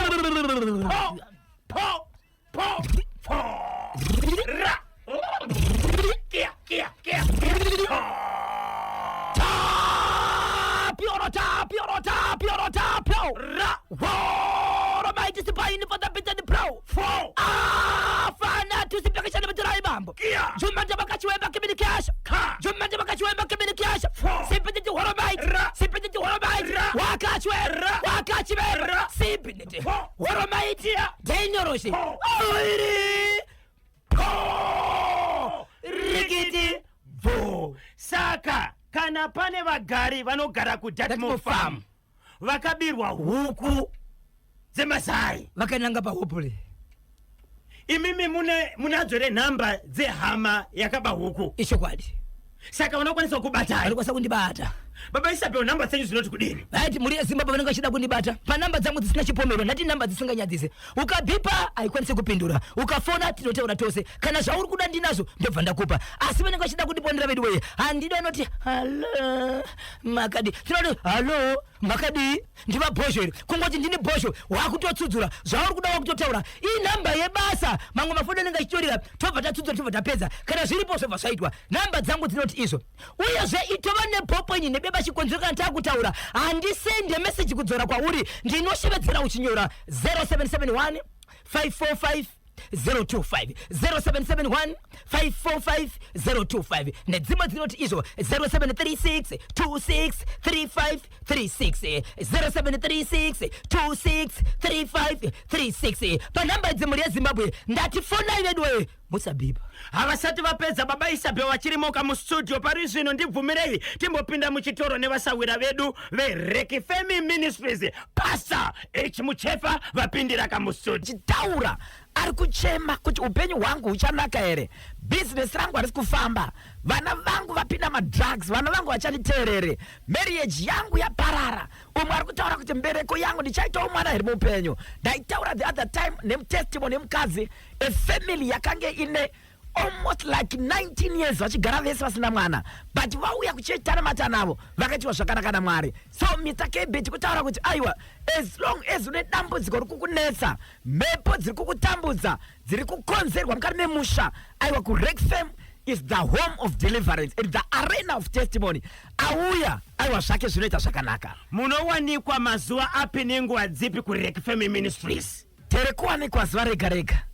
[SPEAKER 1] po, po, po. Ra. Kia, kia, kia.
[SPEAKER 2] Tapio, tapio, tapio, tapio.
[SPEAKER 1] Ra.
[SPEAKER 2] Woro maiti sipaini for the bit and pro.
[SPEAKER 1] Fo.
[SPEAKER 2] Ah, fana tusipekeshana miturai mambo.
[SPEAKER 1] Kia.
[SPEAKER 2] Jumanja bakachiwemba kibini kiasha.
[SPEAKER 1] Ka.
[SPEAKER 2] Jumanja bakachiwemba kibini kiasha.
[SPEAKER 1] Fo.
[SPEAKER 2] Sipiniti woro maiti.
[SPEAKER 1] Ra.
[SPEAKER 2] Sipiniti woro maiti.
[SPEAKER 1] Ra.
[SPEAKER 2] Wakachwe.
[SPEAKER 1] Ra.
[SPEAKER 2] Wakachiwemba.
[SPEAKER 1] Ra.
[SPEAKER 2] Sipiniti.
[SPEAKER 1] Fo.
[SPEAKER 2] Woro maiti. Denyoroshe.
[SPEAKER 1] Fo.
[SPEAKER 2] Oiri.
[SPEAKER 1] Po. Rikiti. Bvo. Saka kana pane vagari vanogara kuDatmo
[SPEAKER 2] Dartmoor
[SPEAKER 1] Farm
[SPEAKER 2] Farm
[SPEAKER 1] vakabirwa huku dzemazai
[SPEAKER 2] Vakananga paHopley.
[SPEAKER 1] Imimi mune munadzo here nhamba dzehama yakaba huku?
[SPEAKER 2] Ichokwadi.
[SPEAKER 1] Saka vanokwanisa kukubatai?
[SPEAKER 2] Vanokwanisa kundibata.
[SPEAKER 1] Baba Isabel, nhamba dzenyu dzinoti kudini?
[SPEAKER 2] Right, mhuri yeZimbabwe vanenge vachida kundibata panhamba dzangu dzisina chipomero. Ndati nhamba dzisinganyadzise. Ukabhipa haikwanisi kupindura, ukafona tinotaura tose. Kana zvauri kuda ndinazvo ndobva ndakupa. Asi vanenge vachida kundibonera vedu weye, handidi vanoti halo makadi, tinoti halo makadi, ndiva bhozho here? Kungoti ndini bhozho wakutotsudzura zvauri kuda wakutotaura. Inhamba yebasa, mamwe mafoni anenge achitorira, tobva tatsudzura tobva tapedza. Kana zviripo zvobva zvaitwa. Nhamba dzangu dzinoti izvo. Uyezve itova nepoponyi nebeba chikonzero kana takutaura handisende meseji kudzora kwauri, ndinoshevedzera uchinyora 0771 545 025, 0771 545 025, nedzimwe dzinoti izvo 0736 26 35 36, 0736 26 35 36. Panhamba idzi, mhuri yeZimbabwe, ndati fonai veduwe, musabhipa.
[SPEAKER 1] Havasati vapedza baba Isabel, vachirimoka mustudio pari zvino. Ndibvumirei timbopinda muchitoro nevasawira vedu veRekifemi Ministries. Pastor H Muchefa vapindira kamustudio.
[SPEAKER 3] Chitaura ari kuchema kuti upenyu hwangu huchanaka here? Bhizinesi rangu harisi kufamba, vana vangu vapinda madrugs, vana vangu vachanditeerere, marriage yangu yaparara. Umwe ari kutaura kuti mbereko yangu, ndichaitawo mwana here muupenyu? Ndaitaura the other time nemutestimony yemukadzi, efamily yakange ine almost like 19 years vachigara vese vasina mwana, but vauya kuchechi, tanamata navo, vakaitiwa zvakanaka naMwari. So Mr KB, tikutaura kuti aiwa, as long as une dambudziko riri kukunetsa, mhepo dziri kukutambudza, dziri kukonzerwa mukati memusha, aiwa, kuRekfam is the home of deliverance and the arena of testimony. Auya, aiwa, zvake zvinoita zvakanaka.
[SPEAKER 1] Munowanikwa mazuva api nenguva dzipi kuRekfemi Ministries?
[SPEAKER 3] Tere kuwanikwa zuva rega rega.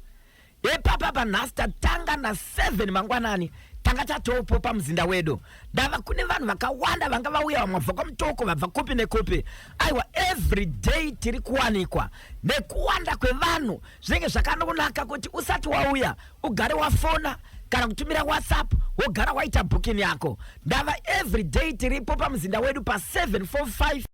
[SPEAKER 3] Ipapa panhasi tatanga na7 mangwanani, tanga tatopo pamuzinda wedu. Ndava kune vanhu vakawanda vanga vauya, vamwe vabva kwaMutoko, vabva kupi nekupi. Aiwa, every day tiri kuwanikwa. Nekuwanda kwevanhu, zvinenge zvakanonaka kuti usati wauya ugare wafona kana kutumira WhatsApp, wogara waita booking yako. Ndava every day tiripo pamuzinda wedu pa745.